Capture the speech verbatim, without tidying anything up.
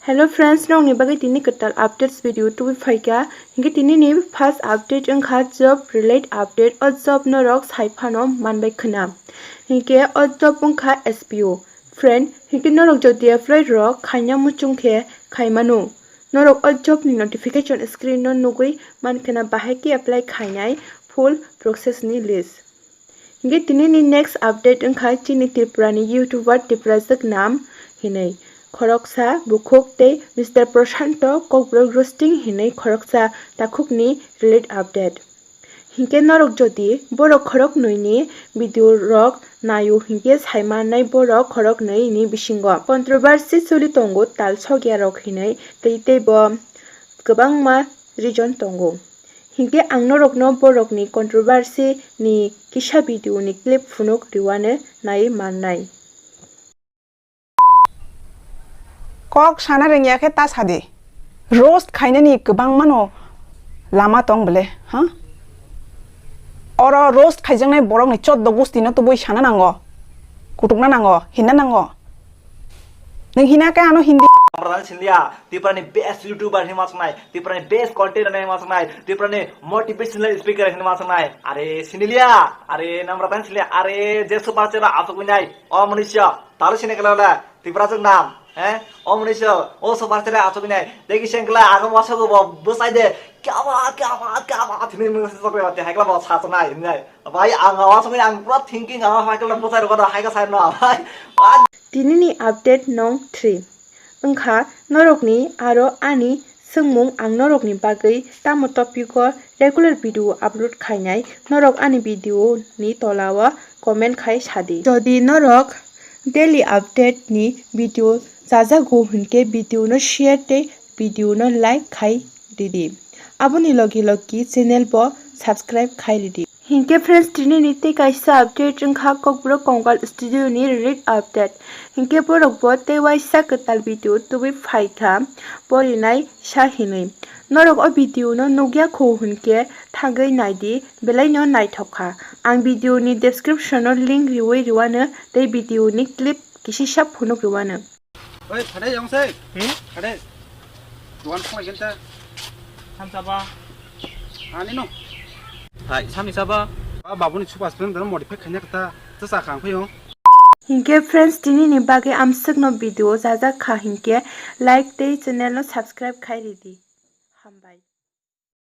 Hello friends, nokni bagwi tini kwtal updates video tubui phaikha. Hinkhe tini ni first update wngkha job relate update. O job norok sai phano manbai khwna. Hinkhe o job wngkha S P O. Friend, hinkhe norok jodi apply rok khaina muchung khe khaimano. Norok o job ni notification screen no nugwi mankhwna bahai khe apply khainai full process ni list. Hinkhe tini ni next update wngkha chini Tripura ni YouTuber Tiprajwk Nam hinwi khoroksa bukhuk tei Mister Prashanto Kokborok roasting hinwi khoroksa takhuk ni relate update. Hinkhe norok jodi borok khoroknwi ni video rok naio hinkhe sai mannai borok khoroknwi ni bisingo controversy choli tongo tal sokya rok hinwi tei teibo kwbangma reason tongo. Hinkhe ang norokno borokni controversy ni kisa video ni clip phunuk riwano nai mannai. Kok sana rwngya khe ta sadi. Roast khainani kwbangmano lama tong bole, ha? Oro roast khaijaknai borokni choddo gustino tubui sana nango, kutukna nango, hinna nango. Nwng hina khe ano hindi. Amra sinliya, Tiprani best YouTuber hinwi ma sangnai, Tiprani best content hinwi ma sangnai, Tiprani motivational speaker hinwi ma sangnai. Are siniliya, are namra tan sinliya, are je super chera asuk nai. O manusia, taru sini kala la, Tiprajwk Nam, eh? O manusia, o super chera asuk nai. Degi sengla, aga masa go bo, bosai de. Kya ba, kya ba, kya ba, thini mung sa sakle ba, te haikla ba sa sanai, nai. Bai, ang awas mui ang pura thinking ang haikal na puchai rokha da haikal sai no bai. Tini ni update nong three. Wngkha norokni aro ani swngmung ang norokni bagwi tamo topic o regular video upload khainai norok ani video ni tola o comment khai sadi. Jodi norok daily update ni video chajago hinkhe video no share tei video no like khai ridi. Aboni logi logi channel bo subscribe khai ridi. Hinkhe friends, tini ni tei kaisa update wngkha Kokborok Kongal Studio ni release update. Hinkhe borok bo tei waisa kwtal video tubui phaikha porinai sa hinwi. Norok o video no nukya kho hinkhe thangwi naidi, belai no naithok kha. Ang video ni description o link riwi riwano tei video ni clip kisisa phunuk riwano. Oi, phadai yong se. Hmm? Phadai. Duan khong gen ta. Samsa ba. Ani no. Hai, sami saba. Ba babu ni chupas pen dan modi pek khanya kata. Tsa sa khang phe yong. Hinkhe friends, tini ni bagwi amswk no video jajak kha hinkhe like tei channel no subscribe khai ridi. Hambai.